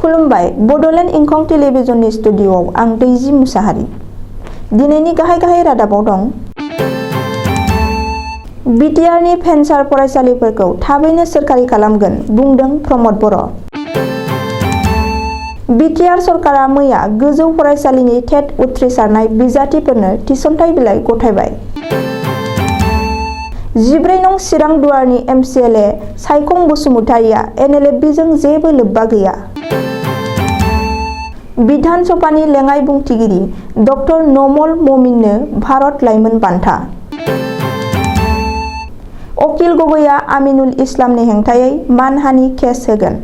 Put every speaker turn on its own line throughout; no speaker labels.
खुलुमबाय बड'लेण्ड इंखं टेलिभिजननि स्टुडिअ'आव आं दैजि मुसाहारि। दिनैनि गाहाय रादाबाव दं। बिटिआरनि भेन्सार फरायसालिफोरखौ थाबैनो सोरखारि खालामगोन बुंदों प्रमद बर'। बिटिआर सरकारा मैया गोजौ फरायसालिनि टेट उथ्रिसारनाय बिजाथिफोरनो थिसनथाइ बिलाइ गथायबाय। 14 नं चिरां दुवारनि एमसिएलए सायखं बसुमतारिया एनएलएफबिजों जेबो लोब्बा गैया। बिधान सभानि लेङाइ बुंथिगिरि डक्टर नमल ममिननो भारत लाइमोन बान्था। अकिल गगैया आमिनुल इस्लामनि हेंथायै मानहानि केस होगोन।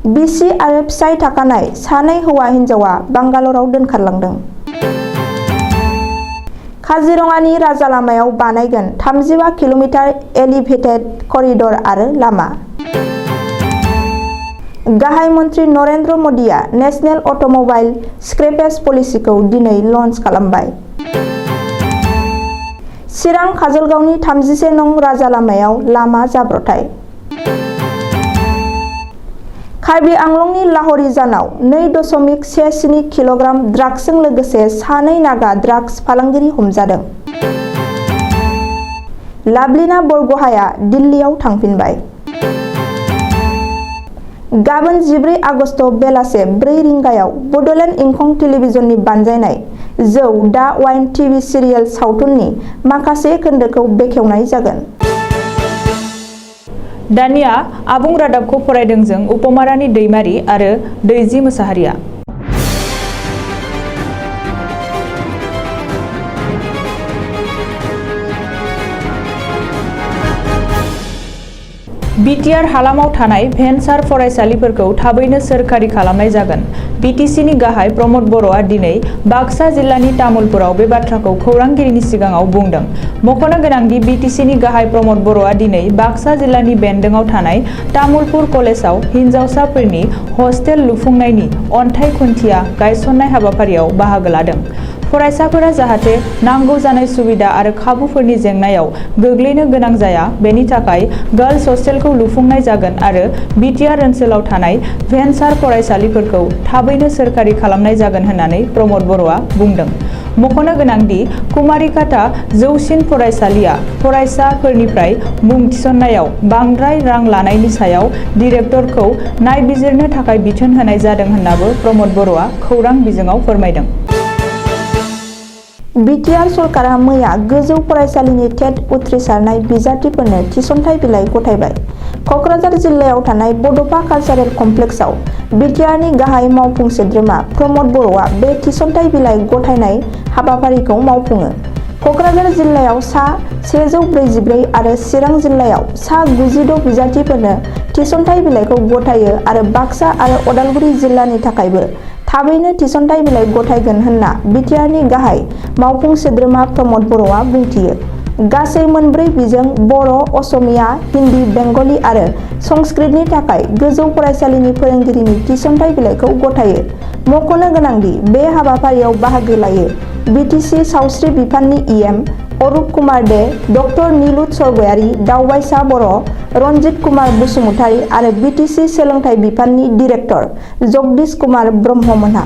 बिसि आरो फिसाय थाखानाय सानै हौवा हिन्जावा बांगालराव दोनखारलांदों। काजिरङानि राजा लामायाव बानायगोन 35 किल'मिटार एलिभेटेड करिडर आरो लामा। गाहाय मन्त्रि नरेन्द्र मदिया नेशनेल अट'मबाइल स्क्रेपेज पलिसिखौ दिनै लन्च खालामबाय। चिरां काजलगावनि 31 नं राजा लामायाव लामा जाब्रथाय। कार्बि आंलंनि लाहरिजानाव 2.17 किल'ग्राम ड्राग्सजों लोगोसे सानै नागा ड्राग्स फालांगिरि हमजादों। लाभलिना बरग'हाया दिल्लीयाव थांफिनबाय। गाबोन 14 आगस्ट बेलासे 4 रिंगायाव बड'लेण्ड इंखं टेलिभिजननि बानजायनाय जौ दा वाइन टिभि सिरियेल सावथुननि माखासे खोन्दोखौ बेखेवनाय जागोन।
दानिया आबुं रादाबखौ फरायदों जों उपमारानि दैमारि आरो दैजि मुसाहारिया। बिटिआर हालामाव थानाय भेन्सार फरायसालिफोरखौ थाबैनो सोरखारि खालामनाय जागोन। बिटिसिनि गाहाय प्रमद बर'आ दिनै बाक्सा जिल्लानि तामुलपुराव बे बाथ्राखौ खौरांगिरिनि सिगाङाव बुंदों। मख'नो गोनांदि बिटिसिनि गाहाय प्रमद बर'आ दिनै बाक्सा जिल्लानि बेन्दोंआव थानाय तामुलपुर कलेजाव हिन्जावसाफोरनि हस्टेल लुफुंनायनि अन्थाइ खुन्थिया गायसननाय हाबाफारियाव बाहागो लादों। फरायसाफोरा जाहाथे नांगौ जानाय सुबिदा आरो खाबुफोरनि जेंनायाव गोग्लैनो गोनां जाया बेनि थाखाय गार्लस हस्टेलखौ लुफुंनाय जागोन आरो बिटिआर ओनसोलाव थानाय भेन्सार फरायसालिफोरखौ थाबैनो सोरखारि खालामनाय जागोन होननानै प्रमद बर'आ बुंदों। मख'नो गोनांदि कुमारिघाटा जौसिन फरायसालिया फरायसाफोरनिफ्राय मुं थिसननायाव बांद्राय रां लानायनि सायाव डिरेक्टरखौ नायबिजिरनो थाखाय बिथोन होनाय जादों होन्नाबो प्रमद बर'आ खौरां बिजोङाव फोरमायदों।
बिटिआर सरकारा मैया गोजौ फरायसालिनि टेट उथ्रिसारनाय बिजाथिफोरनो थिसनथाइ बिलाइ गथायबाय। क'क्राझार जिल्लायाव थानाय बड'फा कालचारेल कमप्लेक्सआव बिटिआरनि गाहाय मावफुं सोद्रोमा प्रमद बर'आ बे थिसनथाइ बिलाइ गथायनाय हाबाफारिखौ मावफुङो। क'क्राझार जिल्लायाव सा 144 आरो चिरां जिल्लायाव सा 96 बिजाथिफोरनो थिसनथाइ बिलाइखौ गथायो आरो बाक्सा आरो अदालगुरि जिल्लानि थाखायबो थाबैनो थिसनथाइ बिलाइ गथायगोन होनना बिटिआरनि गाहाय मावफुं सोद्रोमा प्रमद बर'आ बुंथियो। गासै मोनब्रै बिजों बर', असमिया, हिन्दी, बेंगलि आरो संस्कृतनि थाखाय गोजौ फरायसालिनि फोरोंगिरिनि थिसनथाइ बिलाइखौ गथायो। मख'नो गोनांदि बे हाबाफारियाव बाहागो लायो बिटिसि सावस्रि बिफाननि इएम अरुप कुमार दे, डक्टर निलुत सरगयारि, दावबायसा बर', रन्जित कुमार बसुमतारि आरो बिटिसि सोलोंथाइ बिफाननि डिरेक्टर जगदीश कुमार ब्रह्ममोनहा।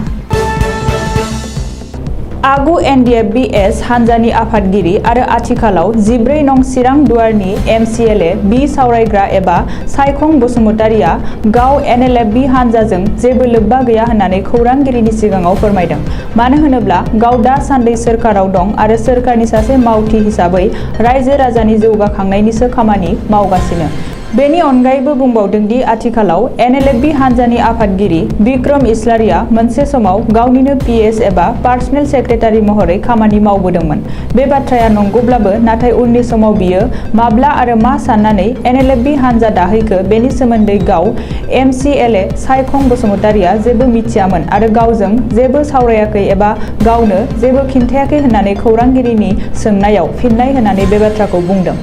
आगु एनडिएफबि-एस हान्जानि आफादगिरि आरो आथिखालाव 14 नं चिरां दुवारनि एमसिएलए बि सावरायग्रा एबा सायखं बसुमतारिया गाव एनएलएफबि हान्जाजों जेबो लोब्बा गैया होननानै खौरांगिरिनि सिगाङाव फोरमायदों। मानो होनोब्ला गाव दासान्दि सोरखाराव दं आरो सोरखारनि सासे मावथि हिसाबै रायजो राजानि जौगाखांनायनिसो खामानि मावगासिनो। बेनि अनगायैबो बुंबावदों दि आथिखालाव एनएलएफबि हान्जानि आफादगिरि बिक्रम इस्लारिया मोनसे समाव गावनिनो पिएस एबा पार्सनेल सेक्रेटारि महरै खामानि मावबोदोंमोन। बे बाथ्राया नंगौब्लाबो नाथाय उननि समाव बियो माब्ला आरो मा साननानै एनएलएफबि हान्जा दाहैखो बेनि सोमोन्दै गाव एमसिएलए सायखं बसुमतारिया जेबो मिथियामोन आरो गावजों जेबो सावरायाखै एबा गावनो जेबो खिन्थायाखै होननानै खौरांगिरिनि सोंनायाव फिननाय होनानै बे बाथ्राखौ बुंदों।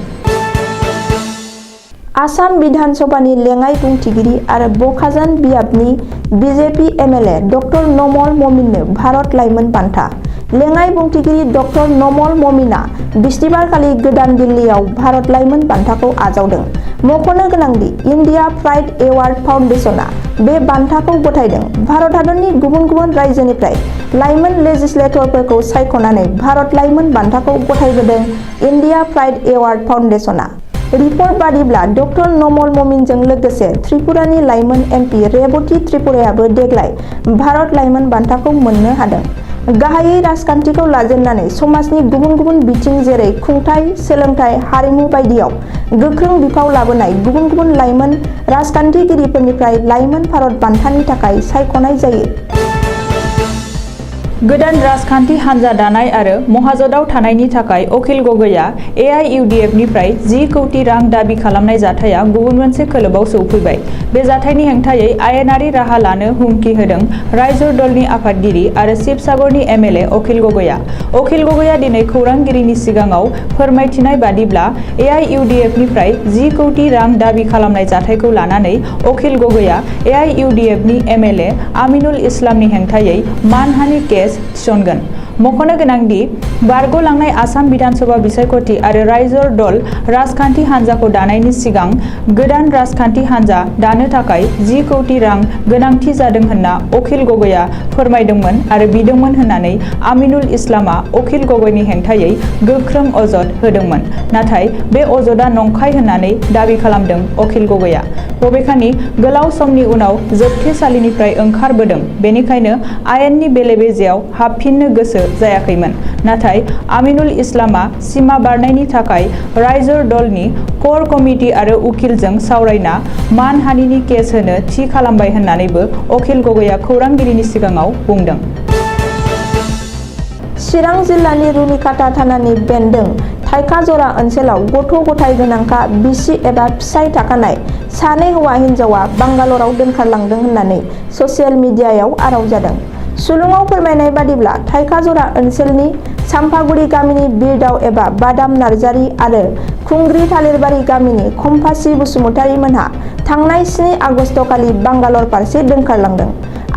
आसाम बिधान सभानि लेङाइ बुंथिगिरि आरो बखाजान बियाबनि बिजेपि एमएलए डक्टर नमल ममिननो भारत लाइमोन बान्था। लेङाइ बुंथिगिरि डक्टर नमल ममिना बिस्तिबारखालि गोदान दिल्लीयाव भारत लाइमोन बान्थाखौ आजावदों। मख'नो गोनांदि इन्डिया प्राइड एवार्ड फाउन्डेसना बे बान्थाखौ गथायदों। भारत हादरनि गुबुन गुबुन रायजोनिफ्राय लाइमोन लेजिस्लेटरफोरखौ सायख'नानै भारत लाइमोन बान्थाखौ गथायबोदों इन्डिया प्राइड एवार्ड फाउन्डेसना। रिपर्ट बादिब्ला डक्टर नमल ममिनजों लोगोसे त्रिपुरानि लाइमोन एमपि रेबती त्रिपुरायाबो देग्लाय भारत लाइमोन बान्थाखौ मोननो हादों। गाहायै राजखान्थिखौ लाजेननानै समाजनि गुबुन गुबुन बिथिं जेरै खुंथाय, सोलोंथाय, हारिमु बायदियाव गोख्रों बिफाव लाबोनाय गुबुन गुबुन लाइमोन राजखान्थिगिरिफोरनिफ्राय लाइमोन भारत बान्थानि थाखाय सायख'नाय जायो।
गोदान राजखान्थि हान्जा दानाय आरो महाजोताव थानायनि थाखाय अखिल गगैआ AIUDFनिफ्राय 10 कौटि रां दाबि खालामनाय जाथाया गुबुन मोनसे खोलोबआव सौफैबाय। बे जाथायनि हेंथायै आयेनारि राहा लानो हुमखि होदों रायजो दलनि आफादगिरि आरो शिबसागरनि MLA अखिल गगैआ। अखिल गगैआ दिनै खौरांगिरिनि सिगाङाव फोरमायथिनाय बादिब्ला AIUDFनिफ्राय 10 कौटि रां दाबि खालामनाय जाथायखौ लानानै अखिल गगैआ AIUDFनि MLA आमिनुल इस्लामनि हेंथायै मानहानि केस थिसनगोन। मख'नो गोनांदि बारग'लांनाय आसाम बिधानसभा बिसायख'थि आरो रायजो दल राजखान्थि हान्जाखौ दानायनि सिगां गोदान राजखान्थि हान्जा दानो थाखाय 10 कौटि रां गोनांथि जादों होनना अखिल गगैआ फोरमायदोंमोन आरो बिदोंमोन होननानै आमिनुल इस्लामआ अखिल गगैनि हेंथायै गोख्रों अजद होदोंमोन। नाथाय बे अजदआ नंखाय होननानै दाबि खालामदों अखिल गगैआ। बबेखानि गोलाव समनि उनाव जोबथेसालिनिफ्राय ओंखारबोदों, बेनिखायनो आयेननि बेले-बेजेआव हाबफिननो गोसो जायाखैमोन। नाथाय आमिनुल इस्लामआ सिमा बारनायनि थाखाय रायजो दलनि कोर कमिटि आरो उकिलजों सावरायना मानहानिनि केस होनो थि खालामबाय होननानैबो अखिल गगैआ खौरांगिरिनि सिगाङाव बुंदों।
चिरां जिल्लानि रुनिकाटा थानानि बेन्दों थाइखाजरा ओनसोलाव गथ' गथाय गोनांखा बिसि एबा फिसाय थाखानाय सानै हौवा हिन्जावा बांगालराव दोनखारलांदों होननानै ससियेल मिडियायाव आराव जादों। सुलुङाव फोरमायनाय बादिब्ला थाइखाजरा ओनसोलनि साम्फागुरि गामिनि बिरदाव एबा बादाम नार्जारी आरो खुंग्रि थालिरबारि गामिनि खम्फासि बसुमतारी मोनहा थांनाय 7 आगस्तखालि बांगालर फारसे दोनखारलांदों।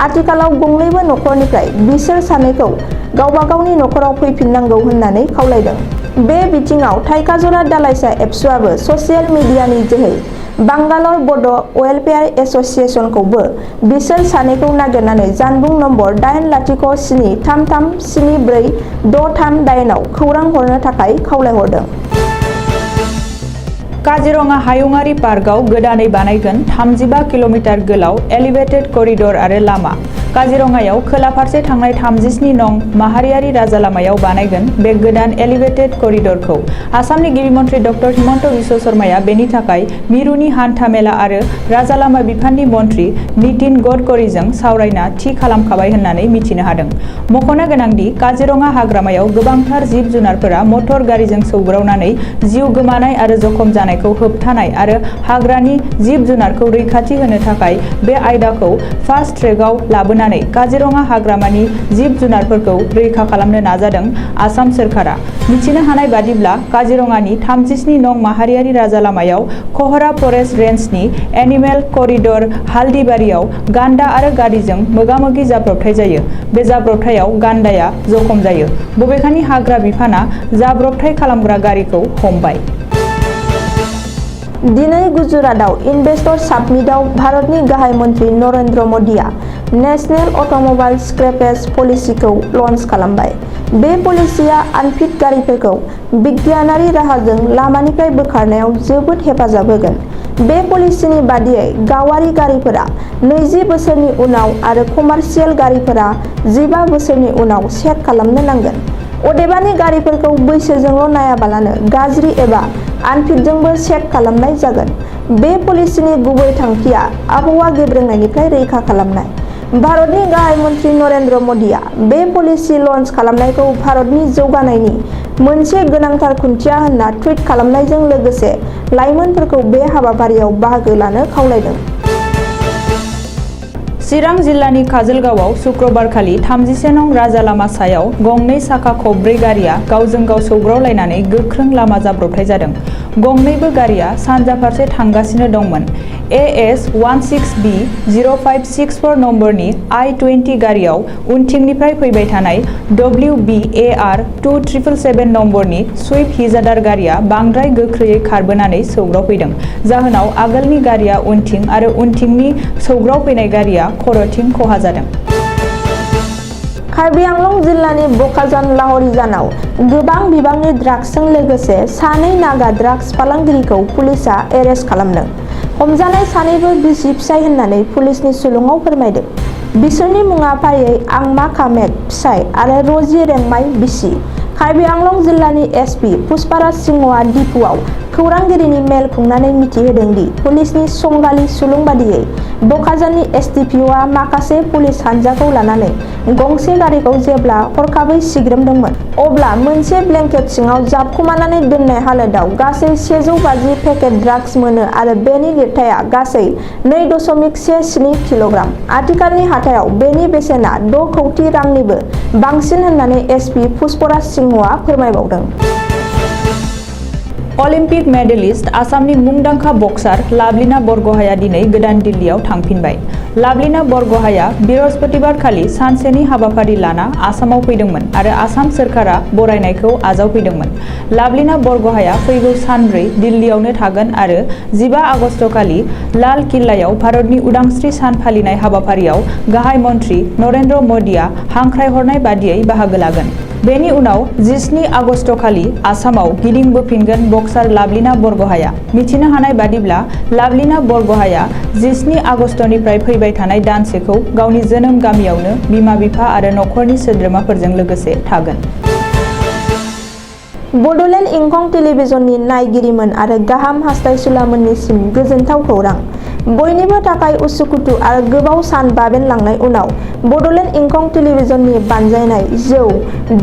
आथिखालाव गंनैबो नखरनिफ्राय बिसोर सानैखौ गावबा गावनि नखराव फैफिननांगौ होननानै खावलायदों। बे बिथिङाव थाइखाजरा दालाइसा एबसुआबो ससियेल मिडियानि जोहै बांगालर बड' वेलफेयार एस'सिएशनखौबो बिसोर सानैखौ नागिरनानै जानबुं नम्बर 8073374638 आव खौरां हरनो थाखाय खावलायहरदों।
काजिरङा हायुङारि पार्कआव गोदानै बानायगोन 35 किल'मिटार गोलाव एलिभेटेड करिडर आरो लामा। काजिरङायाव खोला फारसे थांनाय 37 नं माहारियारि राजालामायाव बानायगोन बे गोदान एलिभेटेड करिडरखौ। आसामनि गिबि मन्थ्रि डक्टर हिमन्त बिश्व शर्माया बेनि थाखाय मिरुनि हान्था मेला आरो राजालामा बिफाननि मन्थ्रि नितिन गडकरीजों सावरायना थि खालामखाबाय होननानै मिथिनो हादों। मख'नो गोनांदि काजिरङा हाग्रामायाव गोबांथार जिब जुनारफोरा मटर गारिजों सौग्रावनानै जिउ गोमानाय आरो जखम जानायखौ होबथानाय आरो हाग्रानि जिब जुनारखौ रैखाथि होनो थाखाय बे आयदाखौ फास्ट ट्रेकआव लाबोनानै काजिरङा हाग्रामानि जिब जुनारफोरखौ रैखा खालामनो नाजादों आसाम सोरखारा। मिथिनो हानाय बादिब्ला काजिरङानि 37 नं माहारियारि राजालामायाव कहरा फरेस्ट रेन्जनि एनिमेल करिडर हालदिबारियाव गान्दा आरो गारिजों मोगा-मोगि जाब्रबथाय जायो। बे जाब्रबथायाव गान्दाया जखम जायो। बबेखानि हाग्रा बिफाना जाब्रबथाय खालामग्रा गारिखौ हमबाय।
दिनै गुजरातआव इनभेस्टर सामिटआव भारतनि गाहाय मन्थ्रि नरेन्द्र मदिआ नेशनेल अट'मबाइल स्क्रेपेज पलिसिखौ लन्च खालामबाय। बे पलिसिया आनफिट गारिफोरखौ बिगियानारि राहाजों लामानिफ्राय बोखारनायाव जोबोद हेफाजाब होगोन। बे पलिसिनि बादियै गावारि गारिफोरा 20 बोसोरनि उनाव आरो कमार्शियेल गारिफोरा 15 बोसोरनि उनाव चेक खालामनो नांगोन। अदेबानि गारिफोरखौ बैसोजोंल' नायाबालानो गाज्रि एबा आनफिटजोंबो चेक खालामनाय जागोन। बे पलिसिनि गुबै थांखिया आबहावा गेब्रेंनायनिफ्राय रैखा खालामनाय। भारतनि गाहाय मन्थ्रि नरेन्द्र मदिआ बे पलिसि लन्च खालामनायखौ भारतनि जौगानायनि मोनसे गोनांथार खुन्थिया होनना टुइट खालामनायजों लोगोसे लाइमोनफोरखौ बे हाबाफारियाव बाहागो लानो खावलायदों।
चिरां जिल्लानि काजलगावआव शुक्रबारखालि 37 नं राजालामा सायाव गंनै साखा खबब्रै गारिया गावजों गाव सौग्रावलायनानै गोख्रों लामा जाब्रबथाय जादों। गंनैबो गारिया सानजा फारसे थांगासिनो दंमोन। AS16B0564 नम्बरनि I-20 गारियाव उनथिंनिफ्राय फैबाय थानाय WBAR-2777 नम्बरनि स्विफ्ट हिजादार गारिया बांद्राय गोख्रैयै खारबोनानै सौग्रावफैदों। जाहोनाव आगोलनि गारिया उनथिं आरो उनथिंनि सौग्रावफैनाय गारिया खर'थिं खहा जादों।
कार्बि आंलं जिल्लानि बकाजान लाहरिजानाव गोबां बिबांनि ड्राग्सजों लोगोसे सानै नागा ड्राग्स फालांगिरिखौ पुलिसआ एरेस्ट खालामदों। हमजानाय सानैबो बिसि फिसाय होननानै पुलिसनि सुलुङाव फोरमायदों। बिसोरनि मुङा फारियै आंमा कामेक फिसाय आरो रजि रेंमाइ बिसि। कार्बि आंलं जिल्लानि एसपि पुष्पाराज सिंहआ डिपुआव खौरांगिरिनि मेल खुंनानै मिथिहोदों दि पुलिसनि संगालि सुलुं बादियै बकाजाननि एसडिपिअ'आ माखासे पुलिस हानजाखौ लानानै गंसे गारिखौ जेब्ला हरखाबै सिग्रोमदोंमोन अब्ला मोनसे ब्लेंकेट सिङाव जाबखुमानानै दोननाय हालोदाव गासै 150 पेकेट ड्राग्स मोनो आरो बेनि लिरथाया गासै 2.17 किल'ग्राम। आथिखालनि हाथायाव बेनि बेसेना 6 कौटि रांनिबो बांसिन होननानै एसपि पुष्पराज सिंहआ फोरमायबावदों।
अलिम्पिक मेडेलिस्ट आसामनि मुंदांखा बक्सार लाभलिना बरग'हाया दिनै गोदान दिल्लीयाव थांफिनबाय। लाभलिना बरग'हाया बृहस्पतिबारखालि सानसेनि हाबाफारि लाना आसामाव फैदोंमोन आरो आसाम सोरखारा बरायनायखौ आजावफैदोंमोन। लाभलिना बरग'हाया फैगौ सानब्रै दिल्लीयावनो थागोन आरो 15 आगस्तखालि लाल किल्लायाव भारतनि उदांस्रि सान फालिनाय हाबाफारियाव गाहाय मन्त्रि नरेन्द्र मदिआ हांख्रायहरनाय बादियै बाहागो लागोन। बेनि उनाव 17 आगस्तखालि आसामाव गिदिंबोफिनगोन बक्सार लाभलिना बरग'हाया। मिथिनो हानाय बादिब्ला लाभलिना बरग'हाया 17 आगस्तनिफ्राय फैबाय थानाय दानसेखौ गावनि जोनोम गामियावनो बिमा-बिफा आरो नखरनि सोद्रोमाफोरजों लोगोसे थागोन।
बड'लेण्ड इंखं टेलिभिजननि नायगिरिमोन आरो गाहाम हास्थायसुलामोननिसिम गोजोनथाव खौरां। बयनिबो थाखाय उसुखुथु आरो गोबाव सान बाबेनलांनाय उनाव बड'लेण्ड इंखं टेलिभिजननि बानजायनाय जौ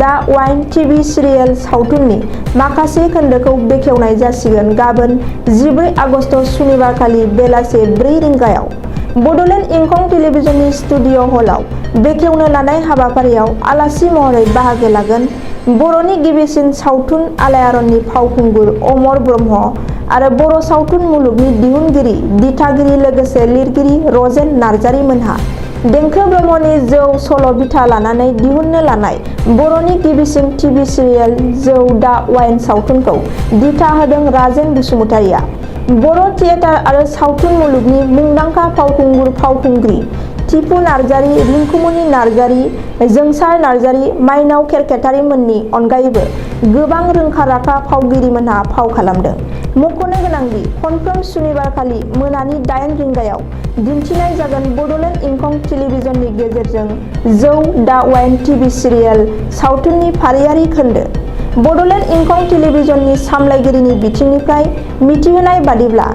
दा वाइन टिभि सिरियेल सावथुननि माखासे खोन्दोखौ बेखेवनाय जासिगोन गाबोन 14 आगस्त सुनिबारखालि बेलासे 4 रिंगायाव। बड'लेण्ड इंखं टेलिभिजननि स्टुडिअ हलाव बेखेवनो लानाय हाबाफारियाव आलासि महरै बाहागो लागोन बर'नि गिबिसिन सावथुन आलायारननि फावखुंगुर अमर ब्रह्म आरो बर' सावथुन मुलुगनि दिहुनगिरि दिथागिरि लोगोसे लिरगिरि रजेन नार्जारी मोनहा। देंखो ब्रह्मनि जौ सल' बिथा लानानै दिहुननो लानाय बर'नि गिबिसिन टिभि सिरियेल जौ दा वाइन सावथुनखौ दिथा होदों राजेन बसुमतारीआ। बर' थियेटार आरो सावथुन मुलुगनि मुंदांखा फावखुंगुर फावखुंग्रि टिपु नार्जारी, रिंकुमनि नार्जारी, जोंसार नार्जारी, माइनाव केरकेटारिमोननि अनगायैबो गोबां रोंखा-राखा फावगिरिमोनहा फाव खालामदों। मख'नो गोनांदि खनफ्रोम सुनिबारखालि मोनानि 8 रिंगायाव दिन्थिनाय जागोन बड'लेण्ड इंखं टेलिभिजननि गेजेरजों जौ दा वाइन टिभि सिरियेल सावथुननि फारियारि खोन्दो। बड'लेण्ड इंखं टेलिभिजननि सामलायगिरिनि बिथिंनिफ्राय मिथिहोनाय बादिब्ला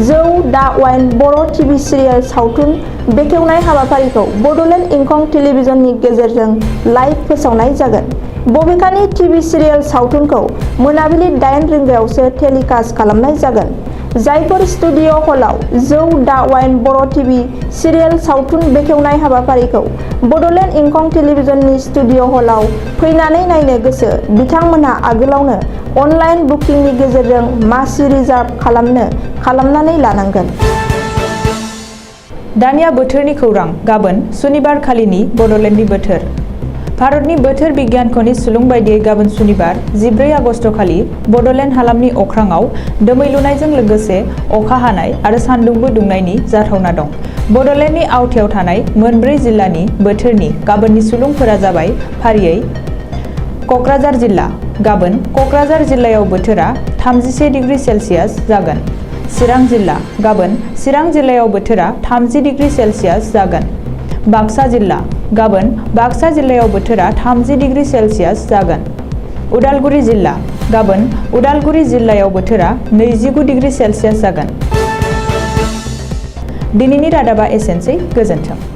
जौ दा वाइन बर' टिभि सिरियेल सावथुन बेखेवनाय हाबाफारिखौ बड'लेण्ड इंखं टेलिभिजननि गेजेरजों लाइभ फोसावनाय जागोन। बबेखानि टिभि सिरियेल सावथुनखौ मोनाबिलि 8 रिंगायावसो टेलिकास्ट खालामनाय जागोन। जायफोर स्टुडिअ हलाव जौ दा वाइन बर' टिभि सिरियेल सावथुन बेखेवनाय हाबाफारिखौ बड'लेण्ड इंखं टेलिभिजननि स्टुडिअ हलाव फैनानै नायनो गोसो बिथांमोनहा आगोलावनो अनलाइन बुकिंनि गेजेरजों मासि रिजार्भ खालामनानै लानांगोन।
दानिया बोथोरनि खौरां। गाबोन सुनिबारखालिनि बड'लेण्डनि बोथोर। भारतनि बोथोर बिगियानख'नि सुलुं बायदियै गाबोन सुनिबार 14 आगस्तखालि बड'लेण्ड हालामनि अख्राङाव दोमैलुनायजों लोगोसे अखा हानाय आरो सान्दुंबो दुंनायनि जाथावना दं। बड'लेण्डनि आवथायाव थानाय मोनब्रै जिल्लानि बोथोरनि गाबोननि सुलुंफोरा जाबाय फारियै क'क्राझार जिल्ला। गाबोन क'क्राझार जिल्लायाव बोथोरा 31 डिग्री सेल्सियास जागोन। चिरां जिल्ला। गाबोन चिरां जिल्लायाव बोथोरा 30 डिग्री सेल्सियास जागोन। बाक्सा जिल्ला। गाबोन बाक्सा जिल्लायाव बोथोरा 30 डिग्री सेल्सियास जागोन। उदालगुरि जिल्ला। गाबोन उदालगुरि जिल्लायाव बोथोरा 29 डिग्री सेल्सियास जागोन। दिनैनि रादाबा एसेनोसै। गोजोन्थों।